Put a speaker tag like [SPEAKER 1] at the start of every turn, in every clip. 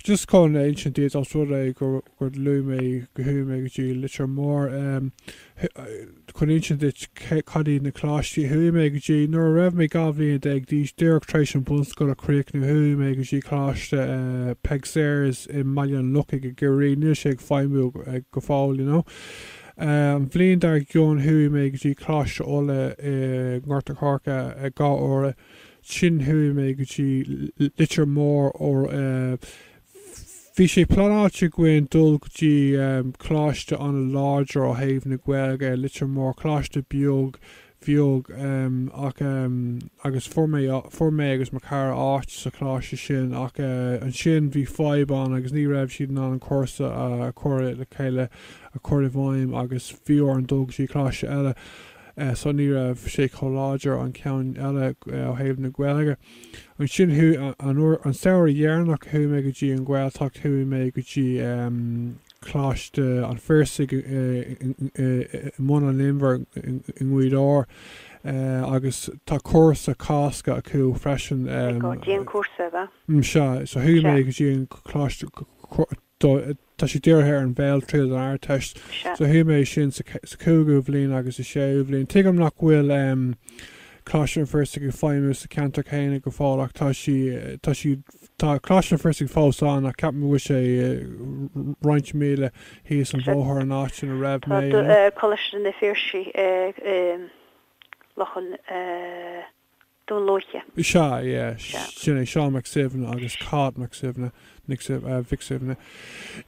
[SPEAKER 1] Just chun a insint duit, os rud é gur luaigh mé go chuaigh mé go dtí Leitir Móir, chun insint duit cad iad na coláistí a chuaigh mé go dtí. Nuair a raibh mé 12 bhliain d'aois, díreach tar éis an bunscoil a chríochnú, chuaigh mé go dtí Coláiste Peig Sayers i mBaile an Lochaigh i gCiarraí. Níl sé ag feidhmiú go fóill, you know. An bhliain dár gcionn chuaigh mé go dtí Coláiste Uladh i nGort an Choirce 2 uaire. Ansin chuaigh mé go dtí Leitir Móir uair. Bhí sé pleanáilte againn dul go dtí coláiste an-láidir ó thaobh na Gaeilge, Leitir Móir, coláiste beag, bheag ach agus fuair mé, fuair mé agus mo chara áit sa choláiste sin ach ansin bhí fadhb ann agus ní raibh siad in ann an cúrsa a chur le chéile, a chur i bhfeidhm agus bhí orainn dul go dtí coláiste eile. so ní raibh sé chomh láidir an ceann eile ó thaobh na Gaeilge. Ansin chuaigh an uair, an samhradh dheireanach a chuaigh mé go dtí an Ghaeltacht chuaigh mé go dtí Coláiste an Phiarsaigh i mBun an Inbhir i nGaoth Dobhair agus tá cúrsa Cásca acu freisin.
[SPEAKER 2] Dianchúrsa, ab ea?
[SPEAKER 1] Sea, so chuaigh mé go dtí an Coláiste Tá sé dírithe ar an bhéaltriail don Ardteist. So chuaigh mé sin sa chúigiú bhliain agus sa séú bhliain. Tuigim nach bhfuil Coláiste an Phiarsaigh ag feidhmiú sa cheantar céanna go fóill ach tá sí, tá sí, tá Coláiste an Phiarsaigh fós ann ach ceapaim go bhfuil sé roinnt míle thíos an bhóthar an áit ina raibh mé.
[SPEAKER 2] Tá Coláiste na Phiarsaigh i Loch an. Dún Lúiche.
[SPEAKER 1] Sea, yeah, sin é Seán Mac Suibhne agus Cáit Mac Suibhne, Nic Suibhne, Mhic Suibhne.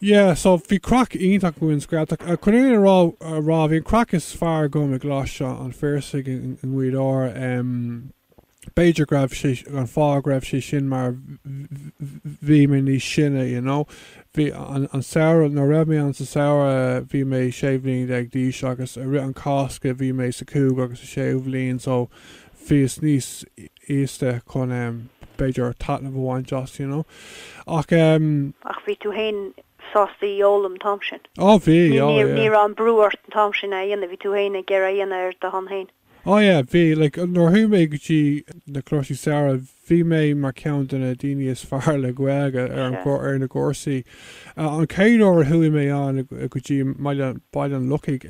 [SPEAKER 1] Yeah, so bhí craic iontach againn sa Ghaeltacht. Chun an fhírinne a rá, a rá, bhí an craic is fearr agam i gColáiste an Phiarsaigh i nGaoth Dobhair. Em, b'fhéidir go raibh sé, an fáth go raibh sé sin mar bhí mé níos sine, you know. Bhí an, an samhradh, nuair a raibh mé ann sa samhradh, bhí mé 16 bhliain d'aois agus i rith an Cásca bhí mé sa cúig agus sa séú bhliain, so bhíos níos aosta chun b'fhéidir taitneamh a bhaint as, you know. Ach.
[SPEAKER 2] Ach bhí tú féin sásta í fhoghlaim an t-am sin.
[SPEAKER 1] Á bhí, á yeah.
[SPEAKER 2] Ní raibh an brú ort an t-am sin é a dhéanamh, bhí tú féin ag iarraidh a dhéanamh ar do shon féin.
[SPEAKER 1] Á yeah, bhí, like nuair a chuaigh mé go dtí na coláistí samhraidh, bhí mé mar ceann de na daoine is fearr le Gaeilge ar an, ar na gcúrsaí. An chéad uair a chuaigh mé ann go dtí Baile an Lochaigh,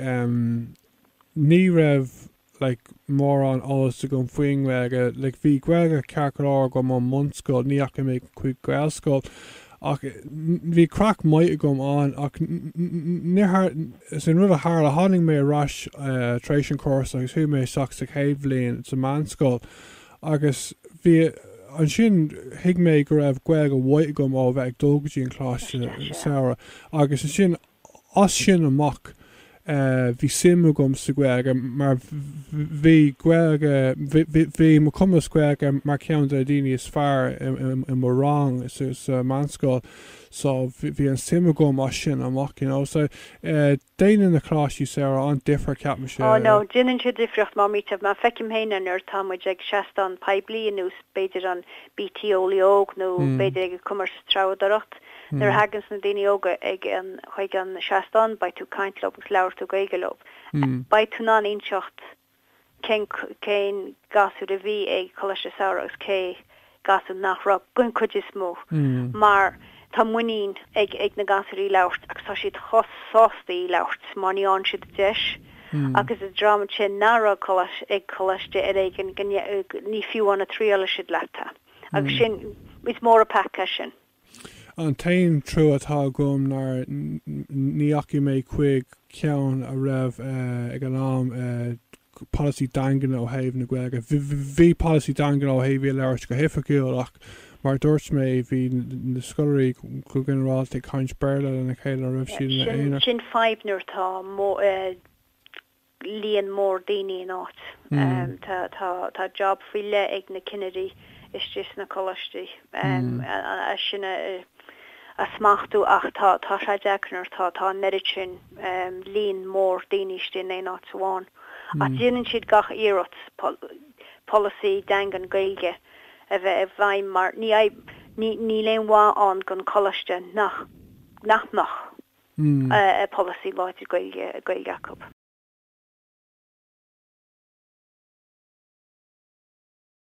[SPEAKER 1] ní raibh like mórán eolas agam faoin nGaeilge. Like bhí Gaeilge ceart go leor agam ón mbunscoil, ní dheachaigh mé chuig Gaelscoil ach bhí craic maith agam ann ach ní thar, is an rud a tharla, tháinig mé ar ais tar éis an chúrsa agus chuaigh mé isteach sa chéad bhliain sa meánscoil agus bhí ansin thuig mé go raibh Gaeilge mhaith agam ó bheith ag dul go dtí an coláiste samhraidh agus ansin As sin amach bhí suim agam sa Ghaeilge mar bhí Gaeilge, bhí mo chumas Gaeilge mar cheann de na daoine is fearr i mo rang sa meánscoil so bhí an suim agam as sin amach you know. So déanann na coláistí samhraidh an-difear ceapaimse.
[SPEAKER 2] Oh no, déanann sé difríocht má bhítear, mar feicim féin é nuair atá muid ag seastán poiblí ar nós b'fhéidir an BT Eolaí Óg nó b'fhéidir ag comórtas treabhdóireacht, Nuair a thaganns na daoine óga ag an, chuig an seastán, beidh tú ag caint leo agus labhróidh tú Gaeilge leo. Beidh tú in ann inseacht cén, cén gasúr a bhí ag Coláiste Samhraidh agus cé gasúr nach raibh, den chuid is mó, mar tá muinín ag, ag na gasúirí labhairt agus tá siad chomh sásta í labhairt mar ní fhaigheann siad deis. Agus an dream sin nach raibh ag coláiste ar éigean go, ní fiú amháin a triailfidh siad leat é. Agus sin, is mór an peaca é sin.
[SPEAKER 1] An t-aon trua atá agam nár ní dheachaigh mé chuig ceann a raibh ag an am polasaí daingean ó thaobh na Gaeilge. Bhí polasaí daingean ó thaobh í a labhairt go hoifigiúil ach mar a dúirt mé bhí na scoláirí go ginearálta ag caint Béarla lena chéile nuair a raibh siad ina
[SPEAKER 2] aonar. Sin fadhb nuair atá líon mór daoine in áit. Tá job faoi leith ag na cinnirí istigh sna coláistí é sin a smachtú ach tá tá sé deacair nuair atá tá an oiread sin líon mór daoine istigh in aon áit amháin. Ach déanann siad gach iarracht polasaí daingean Gaeilge a bheith i bhfeidhm mar ní níl aon mhaith ann don choláiste nach nach mbeadh polasaí láidir Gaeilge Gaeilge acu.